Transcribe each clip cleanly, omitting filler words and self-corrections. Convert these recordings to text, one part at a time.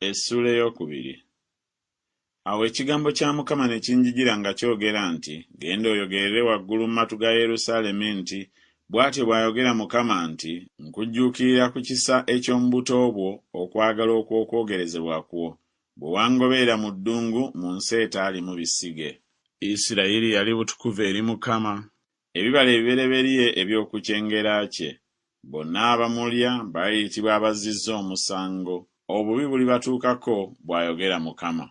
Essuula ey'okubiri. Awo ekigambo kya Mukama ne kinjijira nga kyogera nti, Genda oyogerere waggulu mu matu ga Yerusaalemi nti, Bw'atyo bw'ayogera Mukama nti, Nkujjuukirira ku kisa eky'omu buto bwo, okwagala okw'okwogerezebwa kwo, bwe wangoberera mu ddungu mu nsi etaalimu bisige. Isirayiri yali butukuvu eri Mukama, ebibala ebibereberye eby'oku kyengera kye. Bonna abamulya baliyitibwa abazzizza omusango, obubi bulibatuukako, bw'ayogera Mukama.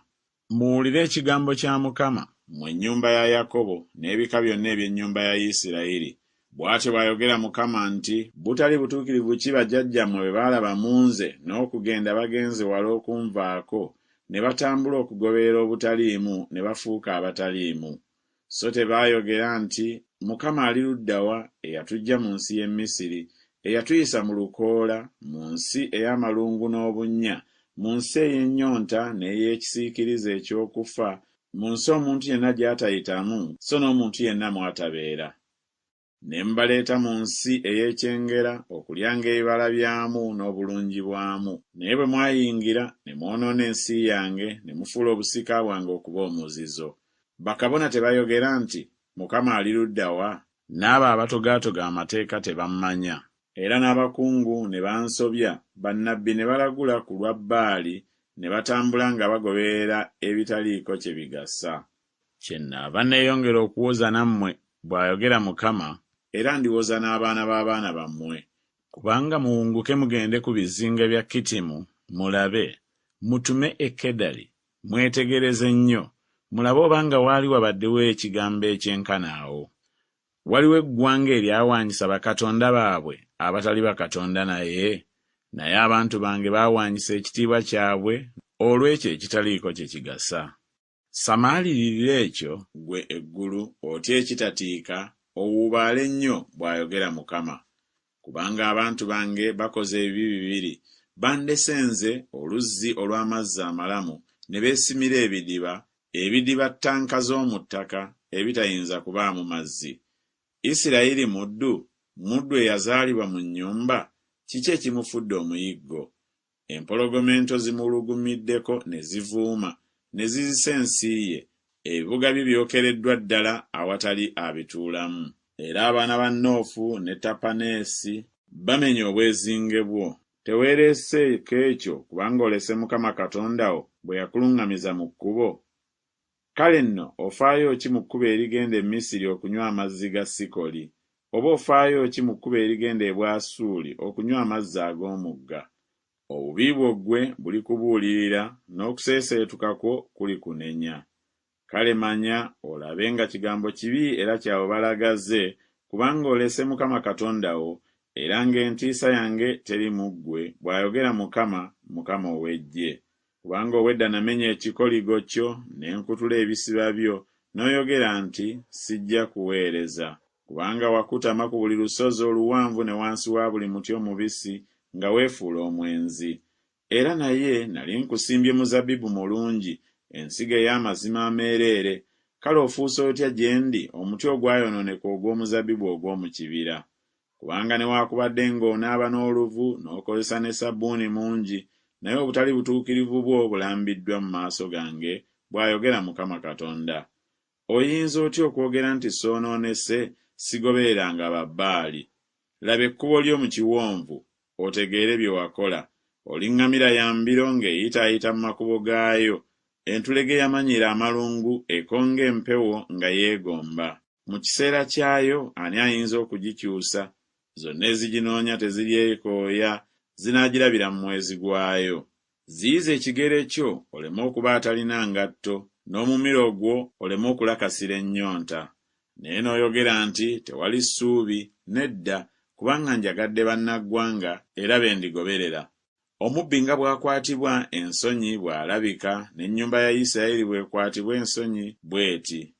Muwulire ekigambo kya Mukama, mmwe ennyumba ya Yakobo, n'ebika byonna eby'ennyumba ya Isirayiri. Bw'atyo bw'ayogera Mukama nti, Butali butuukirivu ki bajjajjammwe bwe baalaba mu nze n'okugenda bagenze wala okunvaako, ne batambula okugoberera obutaliimu ne bafuuka abataliimu? So tebaayogera nti, Mukama ali ludda wa, eyatuggya mu nsi y'e Misiri, eyatuyisa mu lukoola, mu nsi ey'amalungu n'obunnya, mu nsi ey'ennyonta n'ey'ekisiikirize eky'okufa, mu nsi omuntu yenna gy'atayitamu, so n'omuntu yenna mw'atabeera? Ne mbaleeta mu nsi ey'ekyengera okulyanga ebibala byamu n'obulungi bwamu. Naye bwe mwayingira, ne mwonoona ensi yange, ne mufuula obusika bwange okuba omuzizo. Bakabona tebayogera nti, Mukama ali ludda wa? N'abo abatogaatoga amateeka tebammanya. Era n'abakungu ne bansobya, bannabbi ne balagula ku lwa Baali, ne batambula nga bagoberera ebitaliiko kye bigasa. Kyennaava nneeyongera okuwoza nammwe, bw'ayogera Mukama. Era ndiwoza n'abaana b'abaana bammwe. Kubanga muwunguke mugende ku bizinga bya Kittimu, mulabe, mutume e Kedali, mwetegereze nnyo, mulabe obanga waali wabaddewo ekigambo ekyenkana awo. Waliwo eggwanga eryawaanyisa bakatonda baabwe abatali bakatonda naye? Naye abantu bange baawaanyisa ekitiibwa kyabwe olw'ekyo ekitaliiko kye kigasa. Samaalirira ekyo, ggwe eggulu, otye ekitatiika, owuubaale nnyo, bw'ayogera Mukama. Kubanga abantu bange bakoze ebibi bibiri, bandese nze, oluzzi olw'amazzi amalamu, ne beesimira ebidiba, ebidiba ttanka z'omu ttaka, ebitayinza kubaamu mazzi. Isirayiri muddu? Muddu eyazaalibwa mu nnyumba? Kiki ekimufudde omuyiggo? Empologoma ento zimuwulugumiddeko ne zivuuma, ne zizisa ensi ye, ebibuga bye byokereddwa ddala awatali abituulamu. Era abaana ba Noofu ne Tapaneesi bamenye obwezinge bwo. Teweereeseeko ekyo kubanga olese Mukama Katonda wo bwe yakuluŋŋamiza mu kkubo? Kale nno ofaayo ki mu kkubo erigenda e Misiri okunywa amazzi ga Sikoli, oba ofaayo ki mu kkubo erigenda e Bwasuuli okunywa amazzi ag'omugga? Obubi bwo ggwe bulikubuulirira, n'okuseeseetuka kwo kulikunenya. Kale manya olabe nga kigambo kibi era kya bubalagaze, kubanga olese Mukama Katonda wo, era ng'entiisa yange teri mu ggwe, bw'ayogera Mukama, Mukama ow'Eggye. Kubanga obwedda namenya ekikoligo kyo, ne nkutula ebisiba byo, n'oyogera nti, Sijja kuweereza. Kubanga wakutama ku buli lusozi oluwanvu ne wansi wa buli muti omubisi, nga weefuula omwenzi. Era naye nali nkusimbye muzabbibu mulungi, ensigo ey'amazima ameereere, kale ofuuse otya gye ndi omuti ogwayonooneka ogw'omuzabbibu ogw'omu kibira? Kubanga newaakubadde ng'onaaba n'oluvu n'okozesa ne sabbuuni mungi, naye obutali butuukirivu bwo bulambiddwa mu maaso gange, bw'ayogera Mukama Katonda. Oyinza otya okwogera nti Soonoonese, sigobereranga ba Baali? Laba ekkubo lyo mu kiwonvu, otegeere bye wakola. Oli ŋŋamira ya mbiro ng'eyitaayita mu makubo gaayo, entulege eyamanyiira amalungu ekonga empewo nga yeegomba. Mu kiseera kyayo ani ayinza okugikyusa? Zonna eziginoonya teziryekooya, zinaagirabira mu mwezi gwayo. Ziyiza ekigere kyo oleme okuba atalina ngatto, n'omumiro gwo oleme okulakasira ennyonta. Naye n'oyogera nti, Tewali ssuubi, nedda, kubanga njagadde bannaggwanga, era be ndigoberera. Omubbi nga bw'akwatibwa ensonyi bw'alabika, n'ennyumba ya Yisirayeli bw'ekwatibwa ensonyi bw'eti.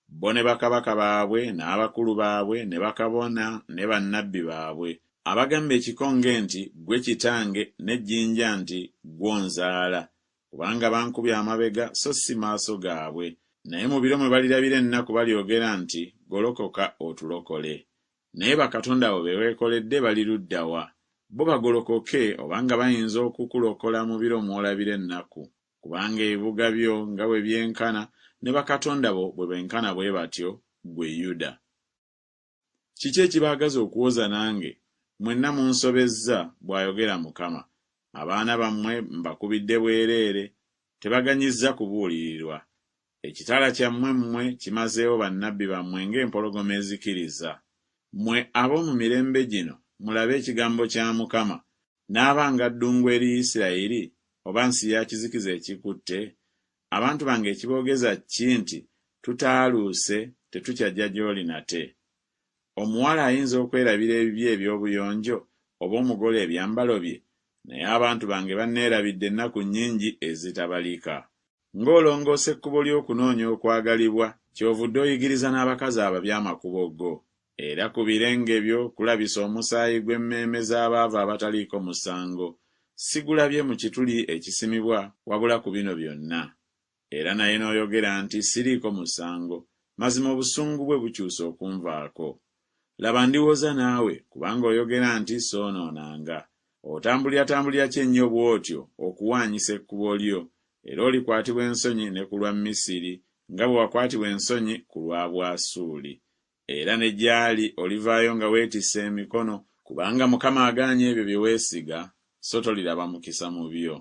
Bo ne bakabaka baabwe n'abakulu baabwe ne bakabona ne bannabbi baabwe, abagamba ekikonge nti, Ggwe kitange, n'ejjinja nti, Ggwe onzaala. Kubanga bankubye amabega so si maaso gaabwe. Naye mu biro mwe balirabira ennaku balyogera nti, Golokoka otulokole. Naye bakatonda bo be weekoledde bali ludda wa? Bo bagolokoke obanga bayinza okukulokola mu biro mw'olabira ennaku. Kubanga ebibuga byo nga bwe byenkana, ne bakatonda bo bwe benkana bwe batyo, ggwe Yuda. Kiki ekibaagaza okuwoza nange? Mwenna munsobezza, bw'ayogera Mukama. Abaana bammwe mbakubidde bwereere, tebaganyizza kubuulirirwa. Ekitala kyammwe mmwe kimazeewo bannabbi bammwe ng'empologoma ezikiriza. Mmwe ab'omu mirembe gino, mulabe ekigambo kya Mukama. Naabanga ddungu eri Isirayiri, oba nsi ya kizikiza ekikutte? Abantu bange ekiboogeza ki nti, Tutaaluuse, tetukyajja gy'oli nate? Omuwala ayinza okwerabira ebibye eby'obuyonjo, oba omugole ebyambalo bye? Naye abantu bange banneerabidde ennaku nnyingi ezitabalika. Ng'olongoosa ekkubo lyo okunoonya okwagalibwa, ky'ovudde oyigiriza n'abakazi ababi amakubo go. Era ku birenge byo kulabise omusaayi gw'emmeeme z'abaavu abataliiko musango. Sigulabye mu kituli ekisimibwa, wabula ku bino byonna. Era naye n'oyogera nti Siriiko musango, mazima obusungu bwe bukyuse okunvaako. Laba ndiwoza naawe, kubanga oyogera nti Soonoonanga. Otambuliratambulira ki ennyo bw'otyo okuwaanyisa ekkubo lyo, era olikwatibwa ensonyi ne ku lwa Misiri, nga bwe wakwatibwa ensonyi ku lwa Bwasuuli. Era ne gy'ali olivaayo nga weetisse emikono, kubanga Mukama agaanye ebyo bye weesiga, so toliraba mukisa mu byo.